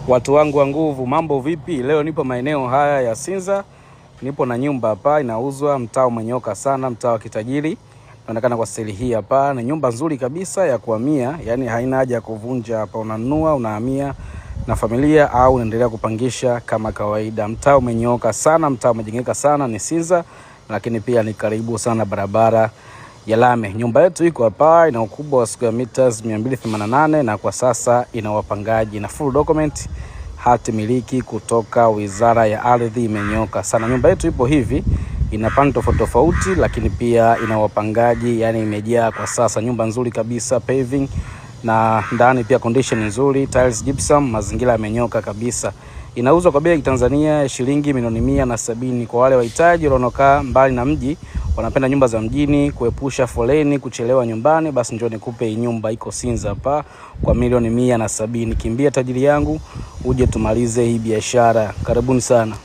Watu wangu wa nguvu, mambo vipi? Leo nipo maeneo haya ya Sinza, nipo na nyumba hapa inauzwa, mtaa umenyoka sana, mtaa wa kitajiri inaonekana kwa staili hii hapa. Ni nyumba nzuri kabisa ya kuhamia, yani haina haja ya kuvunja hapa, unanunua unahamia na familia au unaendelea kupangisha kama kawaida. Mtaa umenyoka sana, mtaa umejengeka sana, ni Sinza, lakini pia ni karibu sana barabara ya lami. Nyumba yetu iko hapa, ina ukubwa wa square meters 288 na kwa sasa ina wapangaji na full document, hati miliki kutoka Wizara ya Ardhi. Imenyoka sana. Nyumba yetu ipo hivi, ina pande tofauti tofauti, lakini pia ina wapangaji, yani imejaa kwa sasa. Nyumba nzuri kabisa, paving na ndani pia condition nzuri, tiles gypsum, mazingira yamenyoka kabisa. Inauzwa kwa bei ya Kitanzania shilingi milioni 170 kwa wale wahitaji wanaokaa mbali na mji, wanapenda nyumba za mjini, kuepusha foleni, kuchelewa nyumbani, basi njoo nikupe hii nyumba iko Sinza hapa kwa milioni 170. Kimbia tajiri yangu, uje tumalize hii biashara. Karibuni sana.